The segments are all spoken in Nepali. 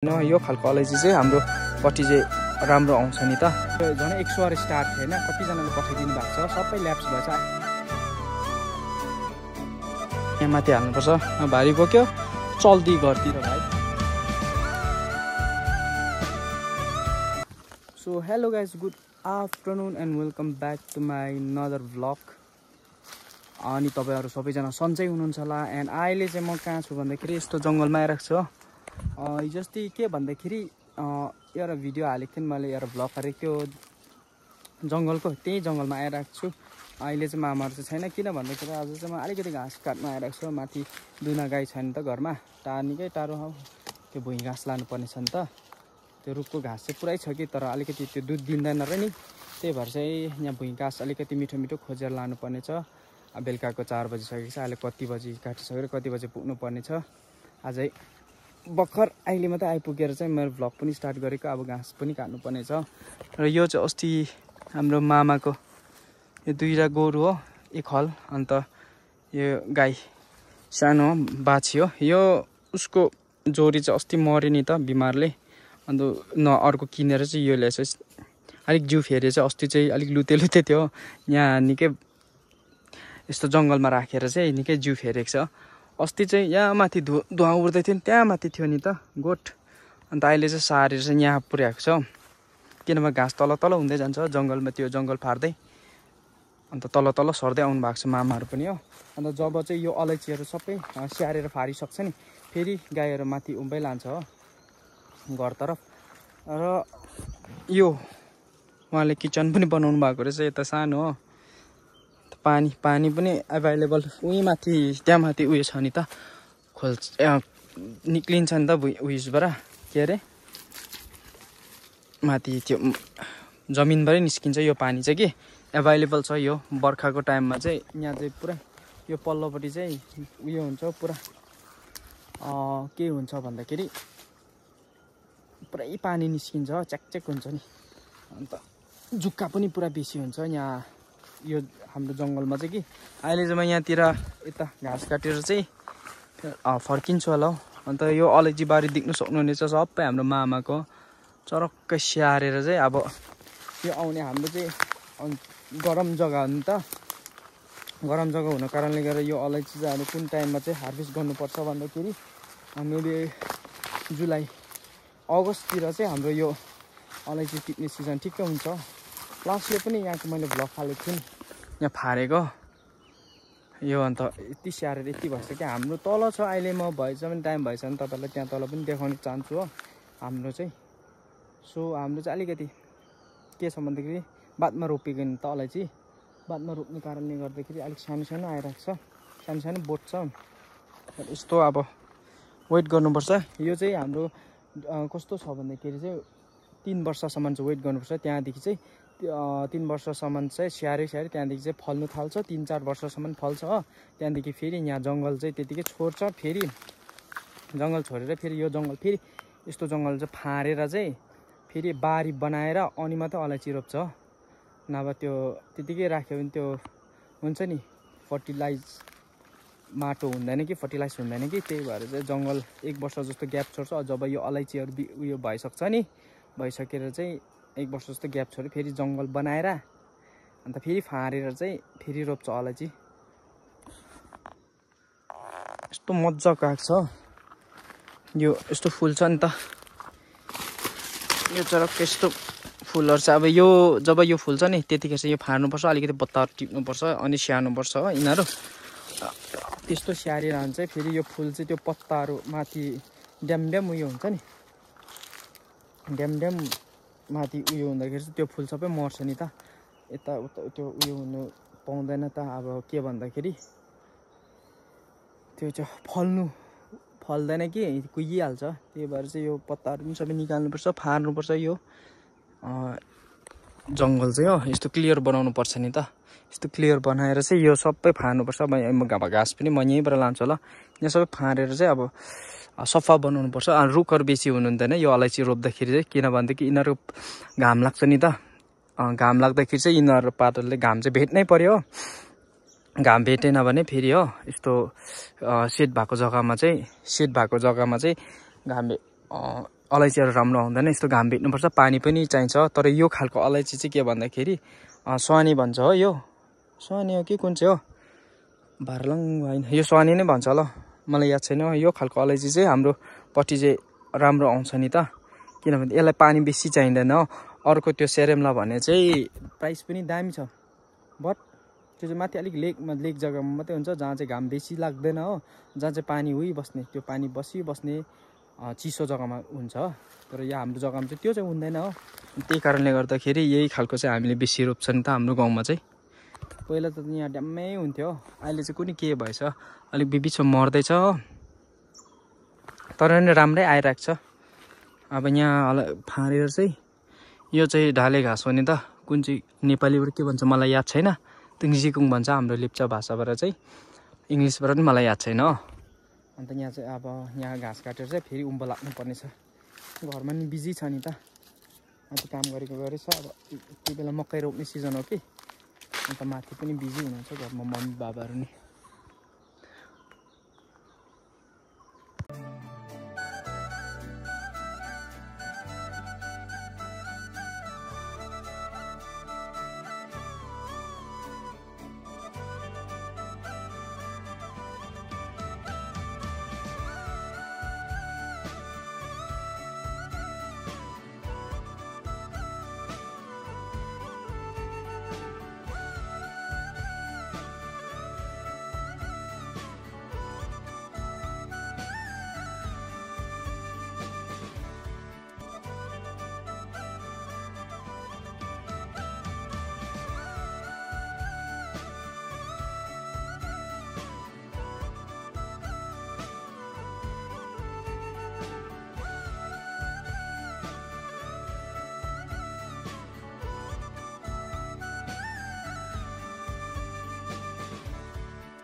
यो खालको अलैँची चाहिँ हाम्रो पट्टि चाहिँ राम्रो आउँछ नि त। झन् 100 स्टार थियो हैन, कतिजनाले पठाइदिनु भएको छ, सबै ल्याप्स भएछ। यहाँ माथि हाल्नुपर्छ, भारी बोक्यो चल्दी घरतिर भाइ। So hello guys, good afternoon and welcome back to my another vlog. अनि तपाईँहरू सबैजना सन्चै हुनुहुन्छ होला। एन्ड अहिले चाहिँ म कहाँ छु भन्दाखेरि यस्तो जङ्गलमा आइरहेको छु। जस्तै के भन्दाखेरि एउटा भिडियो हालेको थिएँ मैले, एउटा भ्लग हालेको थियो जङ्गलको, त्यही जङ्गलमा आइरहेको छु। अहिले चाहिँ मामाहरू चाहिँ छैन, किन भन्दाखेरि आज चाहिँ म अलिकति घाँस काट्न आइरहेको छु। माथि दुना गाई छैन त घरमा, निकै टाढो हो, त्यो भुइँ घाँस लानुपर्ने छ नि त। त्यो रुखको घाँस चाहिँ पुरै छ कि, तर अलिकति त्यो दुध दिँदैन र नि, त्यही भएर चाहिँ यहाँ भुइँ घाँस अलिकति मिठो मिठो खोजेर लानुपर्ने छ। बेलुकाको 4 बजिसकेको छ, अहिले कति बजी काटिसकेर कति बजी पुग्नुपर्ने छ। अझै भर्खर अहिले मात्रै आइपुगेर चाहिँ मेरो भ्लग पनि स्टार्ट गरेको। अब घाँस पनि काट्नुपर्ने छ। र यो चाहिँ अस्ति हाम्रो मामाको यो 2टा गोरु हो, एक हल, अन्त यो गाई सानो बाछी हो। यो उसको जोडी चाहिँ अस्ति मऱ्यो नि त बिमारले, अन्त अर्को किनेर चाहिँ यो ल्याएछ। अलिक जिउ फेरि चाहिँ अस्ति चाहिँ अलिक लुते लुते थियो, यहाँ निकै यस्तो जङ्गलमा राखेर चाहिँ निकै जिउ फेरेको छ। अस्ति चाहिँ यहाँ माथि धुवा उड्दै थियो नि, त्यहाँ माथि थियो नि त गोठ, अन्त अहिले चाहिँ सारेर चाहिँ यहाँ पुर्याएको छ। किनभने घाँस तल तल हुँदै जान्छ जङ्गलमा, त्यो जङ्गल फार्दै अन्त तल तल सर्दै आउनु भएको छ मामाहरू पनि हो। अन्त जब चाहिँ यो अलैँचीहरू सबै स्याहारेर फारिसक्छ नि, फेरि गाईहरू माथि उम्बै लान्छ हो घरतर्फ। र यो उहाँले किचन पनि बनाउनु भएको रहेछ, यता सानो हो। पानी पनि एभाइलेबल उही माथि, त्यहाँ माथि उयो छ नि त, निक्लिन्छ नि त उयसबाट, के अरे माथि त्यो जमिनबाटै निस्किन्छ यो पानी चाहिँ कि, एभाइलेबल छ। यो बर्खाको टाइममा चाहिँ यहाँ चाहिँ पुरा यो पल्लोपट्टि चाहिँ उयो हुन्छ पुरा, के हुन्छ भन्दाखेरि पुरै पानी निस्किन्छ, च्याकच्याक हुन्छ नि, अन्त जुक्का पनि पुरा बेसी हुन्छ यहाँ यो हाम्रो जङ्गलमा चाहिँ कि। अहिले चाहिँ म यहाँतिर यता घाँस काटेर चाहिँ फर्किन्छु होला हौ। अन्त यो अलैँची बारी देख्नु सक्नुहुनेछ, सबै हाम्रो मामाको चरक्कै स्याहारेर चाहिँ। अब यो आउने हाम्रो चाहिँ गरम जग्गा हो नि त, गरम जग्गा हुनु कारणले गर्दा यो अलैँची चाहिँ हामी कुन टाइममा चाहिँ हार्भेस्ट गर्नुपर्छ भन्दाखेरि हामीले जुलाई अगस्ततिर चाहिँ हाम्रो यो अलैँची टिप्ने सिजन ठिक्कै हुन्छ। लास्ट इयर पनि यहाँको मैले भ्लग हालेको थिएँ यहाँ फारेको यो, अन्त यति स्याहारेर यति भएछ कि हाम्रो तल छ। अहिले म भएछ भने टाइम भएछ भने तपाईँलाई त्यहाँ तल पनि देखाउन चाहन्छु हो हाम्रो चाहिँ। सो हाम्रो चाहिँ अलिकति के छ भन्दाखेरि बादमा रोपेको नि त अलैँची, बादमा रोप्ने कारणले गर्दाखेरि अलिक सानो सानो आइरहेको छ, सानो सानो बोट छ। यस्तो अब वेट गर्नुपर्छ। यो चाहिँ हाम्रो कस्तो छ भन्दाखेरि चाहिँ 3 वर्षसम्म चाहिँ वेट गर्नुपर्छ। त्यहाँदेखि चाहिँ 3 वर्षसम्म चाहिँ स्याहारे त्यहाँदेखि चाहिँ फल्नु थाल्छ। 3-4 वर्षसम्म फल्छ हो। त्यहाँदेखि फेरि यहाँ जङ्गल चाहिँ त्यतिकै छोड्छ, फेरि जङ्गल छोडेर फेरि यो जङ्गल फेरि यस्तो जङ्गल चाहिँ फाँडेर चाहिँ फेरि बारी बनाएर अनि मात्रै अलैँची रोप्छ। नभए त्यो त्यतिकै राख्यो भने त्यो हुन्छ नि फर्टिलाइज माटो हुँदैन कि फर्टिलाइज हुँदैन कि, त्यही भएर चाहिँ जङ्गल 1 वर्ष जस्तो ग्याप छोड्छ। जब यो अलैँचीहरू उयो भइसक्छ नि, भइसकेर चाहिँ 1 वर्ष जस्तो ग्याप छोड्यो, फेरि जङ्गल बनाएर अन्त फेरि फाँडेर चाहिँ फेरि रोप्छ अलैँची। यस्तो मजाको आएको छ यो, यस्तो फुल छ नि त यो चरक, यस्तो फुलहरू चाहिँ अब यो जब यो फुल्छ नि त्यतिखेर चाहिँ यो फाड्नुपर्छ, अलिकति पत्ताहरू टिप्नुपर्छ अनि स्याहार्नुपर्छ हो यिनीहरू। त्यस्तो स्याहारिरहन्छ चाहिँ फेरि यो फुल चाहिँ त्यो पत्ताहरू माथि ड्याम उयो हुन्छ नि, ड्याम माथि उयो हुँदाखेरि चाहिँ त्यो फुल सबै मर्छ नि त, यताउता त्यो उयो हुनु पाउँदैन त। अब के भन्दाखेरि त्यो चाहिँ फल्दैन कि कुहिहाल्छ, त्यही भएर चाहिँ यो पत्ताहरू पनि सबै निकाल्नुपर्छ, फार्नुपर्छ यो जङ्गल चाहिँ हो। यस्तो क्लियर बनाउनु पर्छ नि त, यस्तो क्लियर बनाएर चाहिँ यो सबै फार्नुपर्छ। घाँस पनि म यहीँबाट लान्छु होला। यहाँ सबै फाँडेर चाहिँ अब सफा बनाउनुपर्छ। रुखहरू बेसी हुनु हुँदैन यो अलैँची रोप्दाखेरि चाहिँ, किनभनेदेखि यिनीहरू घाम लाग्छ नि त, घाम लाग्दाखेरि चाहिँ यिनीहरू पातहरूले घाम चाहिँ भेट्नै पर्यो हो। घाम भेटेन भने फेरि हो यस्तो सेड भएको जग्गामा चाहिँ घाम अलैँचीहरू राम्रो हुँदैन, यस्तो घाम भेट्नुपर्छ, पानी पनि चाहिन्छ। तर यो खालको अलैँची चाहिँ के भन्दाखेरि स्वानी भन्छ हो, यो स्वानी हो कि कुन चाहिँ हो भारलङ होइन, यो स्वानी नै भन्छ ल, मलाई याद छैन। यो खालको अलैँची चाहिँ हाम्रो पट्टि चाहिँ राम्रो आउँछ नि त, किनभने यसलाई पानी बेसी चाहिँदैन हो। अर्को त्यो सेरेमला भने चाहिँ प्राइस पनि दामी छ, बट त्यो चाहिँ माथि अलिक लेक जग्गामा मात्रै हुन्छ, जहाँ चाहिँ घाम बेसी लाग्दैन हो, जहाँ चाहिँ पानी बस्ने, त्यो पानी बसिबस्ने चिसो जग्गामा हुन्छ। तर यहाँ हाम्रो जग्गामा चाहिँ त्यो चाहिँ हुँदैन हो। त्यही कारणले गर्दाखेरि यही खालको चाहिँ हामीले बेसी रोप्छ नि त हाम्रो गाउँमा चाहिँ। पहिला त यहाँ ड्याम्मै हुन्थ्यो, अहिले चाहिँ कुनै के भएछ अलिक बिबिचमा मर्दैछ हो, तर नि राम्रै आइरहेको छ। अब यहाँ फाँडेर चाहिँ यो चाहिँ ढाले घाँस हो नि त, कुन चाहिँ नेपालीबाट के भन्छ मलाई याद छैन, तिङजिकुङ भन्छ हाम्रो लेप्चा भाषाबाट चाहिँ, इङ्ग्लिसबाट पनि मलाई याद छैन हो। अन्त यहाँ चाहिँ अब यहाँ घाँस काटेर चाहिँ फेरि उँभो लाग्नुपर्ने छ, घरमा नि बिजी छ नि त, अन्त काम गरेको गरेछ। अब त्यो बेला मकै रोप्ने सिजन हो कि, अन्त माथि पनि बिजी हुनुहुन्छ घरमा मम्मी बाबाहरू नि।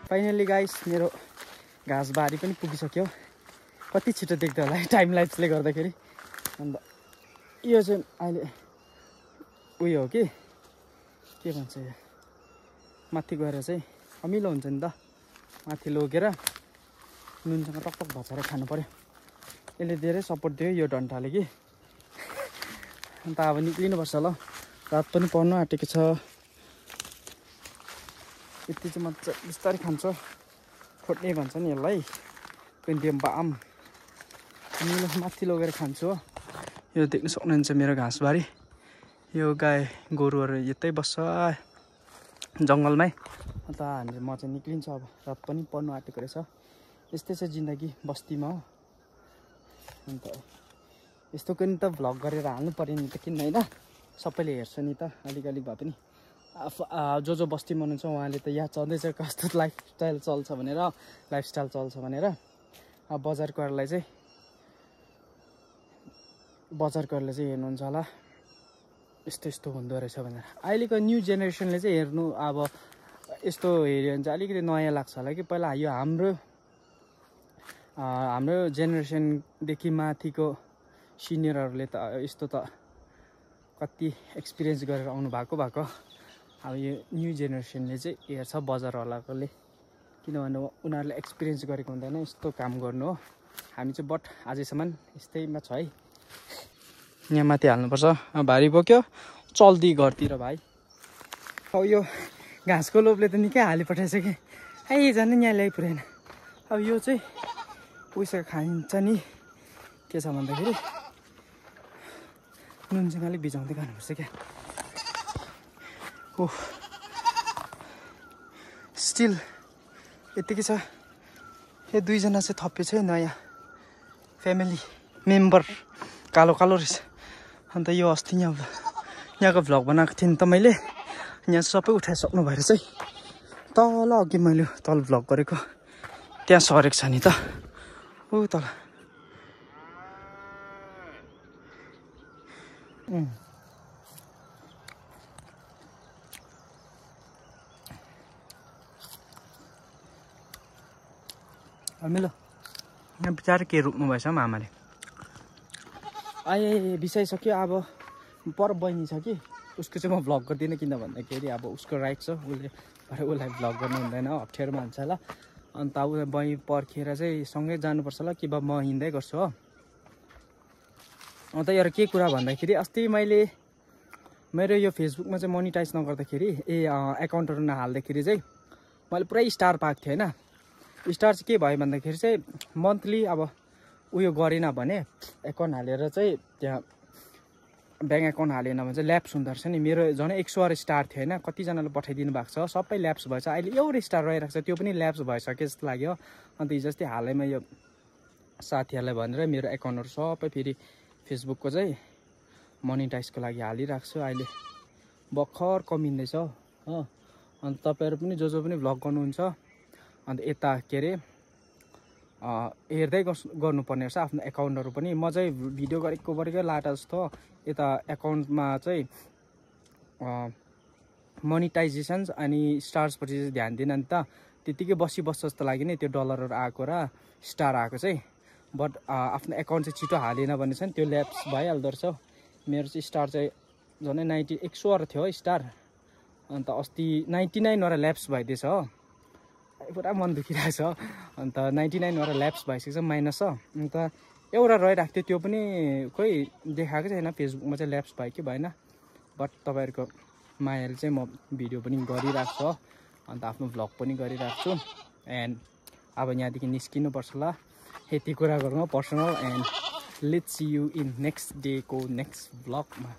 फाइनली गाइस मेरो घाँसबारी पनि पुगिसक्यो, कति छिटो देख्दै होला टाइम ल्याप्सले गर्दाखेरि। अन्त यो चाहिँ अहिले उयो हो कि के भन्छ, यो माथि गएर चाहिँ अमिलो हुन्छ नि त, माथि लगेर नुनसँग टकटक भचाएर खानु पर्यो। यसले धेरै सपोर्ट दियो यो डन्ठाले कि। अन्त अब निक्लिनुपर्छ ल, रात पनि पर्नु आँटेको छ। यति चाहिँ मजा बिस्तारै खान्छ, फोट्ने भन्छ नि यसलाई, पेन्टिएम बाम मिलो माथि लगेर खान्छु हो। यो देख्न सक्नुहुन्छ मेरो घाँसबारी, यो गाई गोरुहरू यतै बस्छ जङ्गलमै। अन्त हामी म चाहिँ निक्लिन्छ, अब रात पनि पर्नु आँटेको रहेछ। यस्तै छ जिन्दगी बस्तीमा हो। अन्त यस्तोको नि त भ्लग गरेर हाल्नु पऱ्यो नि त, किन होइन, सबैले हेर्छ नि त अलिक भए पनि। जो बस्तीमा हुनुहुन्छ उहाँले त याद चल्दैछ कस्तो लाइफस्टाइल चल्छ भनेर, अब बजारकोहरूलाई चाहिँ हेर्नुहुन्छ होला यस्तो हुँदो रहेछ भनेर। अहिलेको न्यू जेनेरेसनले चाहिँ हेर्नु, अब यस्तो हेऱ्यो भने चाहिँ अलिकति नयाँ लाग्छ होला कि। पहिला यो हाम्रो जेनेरेसनदेखि माथिको सिनियरहरूले त यस्तो त कति एक्सपिरियन्स गरेर आउनु भएको। अब यो न्यू जेनेरेसनले चाहिँ हेर्छ बजारवालाकोले, किनभने उनीहरूले एक्सपिरियन्स गरेको हुँदैन यस्तो काम गर्नु हो। हामी चाहिँ बट अझैसम्म यस्तैमा छ है। यहाँ माथि हाल्नुपर्छ, भारी बोक्यो चल्दी घरतिर भाइ। अब यो घाँसको लोभले त निकै हालिपठाएछ कि, झन् यहाँ ल्याइपुरेन। अब यो चाहिँ उयसको खाइन्छ नि, के छ भन्दाखेरि नुनसँग अलिक भिजाउँदै खानुपर्छ क्या। ओह स्टिल यतिकै छ। यो दुईजना चाहिँ थपेछ है, नयाँ फ्यामिली मेम्बर, कालो रहेछ। अन्त यो अस्ति यहाँको भ्लग बनाएको थिएँ नि त मैले, यहाँ सबै उठाइसक्नु भएर चाहिँ तल अघि मैले तल भ्लग गरेको त्यहाँ सरेको छ नि त, ऊ तल। मिलो यहाँ बिचार के रोक्नु भएछ आमाले, बिसाइसक्यो। अब पर बहिनी छ कि, उसको चाहिँ म भ्लग गर्दिनँ, किन भन्दाखेरि अब उसको राइट छ, उसलाई भ्लग गर्नु हुँदैन, अप्ठ्यारो मान्छ होला। अन्त अब बहिनी पर्खेर चाहिँ सँगै जानुपर्छ होला कि, म हिँड्दै गर्छु हो। अन्त एउटा के कुरा भन्दाखेरि अस्ति मैले मेरो यो फेसबुकमा चाहिँ मोनिटाइज नगर्दाखेरि एकाउन्टहरू नहाल्दाखेरि चाहिँ मैले पुरै स्टार पाएको थिएँ होइन। स्टार चाहिँ के भयो भन्दाखेरि चाहिँ मन्थली अब उयो गरेन भने एकाउन्ट हालेर चाहिँ त्यहाँ ब्याङ्क एकाउन्ट हालेन भने चाहिँ ल्याप्स हुँदो रहेछ नि। मेरो झन् 100 स्टार थियो होइन, कतिजनाले पठाइदिनु भएको छ, सबै ल्याप्स भएछ। अहिले एउटा स्टार रहिरहेको छ, त्यो पनि ल्याप्स भइसक्यो जस्तो लाग्यो। अन्त हिजो अस्ति हालैमा यो साथीहरूलाई भनेर मेरो एकाउन्टहरू सबै फेरि फेसबुकको चाहिँ मोनिटाइजको लागि हालिरहेको छु। अहिले भर्खर कमिँदैछ हो। अन्त तपाईँहरू पनि जो पनि भ्लग गर्नुहुन्छ अन्त यता के अरे हेर्दै गर्नुपर्ने रहेछ आफ्नो एकाउन्टहरू पनि। म चाहिँ भिडियो गरेकै लाटा जस्तो यता एकाउन्टमा चाहिँ मोनिटाइजेसन्स अनि स्टार्सपछि चाहिँ ध्यान दिएन नि त, त्यतिकै बस्छ जस्तो लाग्यो नि त्यो डलरहरू आएको र स्टार आएको चाहिँ। बट आफ्नो एकाउन्ट चाहिँ छिटो हालेन भने चाहिँ त्यो ल्याप्स भइहाल्दो रहेछ। मेरो चाहिँ स्टार चाहिँ झन् 100 थियो स्टार, अन्त अस्ति 99 वटा ल्याप्स भइदिएछ हो। पुरा मन दुखिरहेको छ। अन्त 99 वटा ल्याप्स भइसकेको छ, माइनस छ। अन्त एउटा रहिरहेको थियो, त्यो पनि खोइ देखाएको छैन फेसबुकमा चाहिँ ल्याप्स भयो कि भएन। बट तपाईँहरूको मायाले चाहिँ म भिडियो पनि गरिरहेको छु, अन्त आफ्नो भ्लग पनि गरिरहेको छु। एन्ड अब यहाँदेखि निस्किनुपर्छ ल, यति कुरा गरौँ personal. And let's see you in next डेको नेक्स्ट भ्लगमा।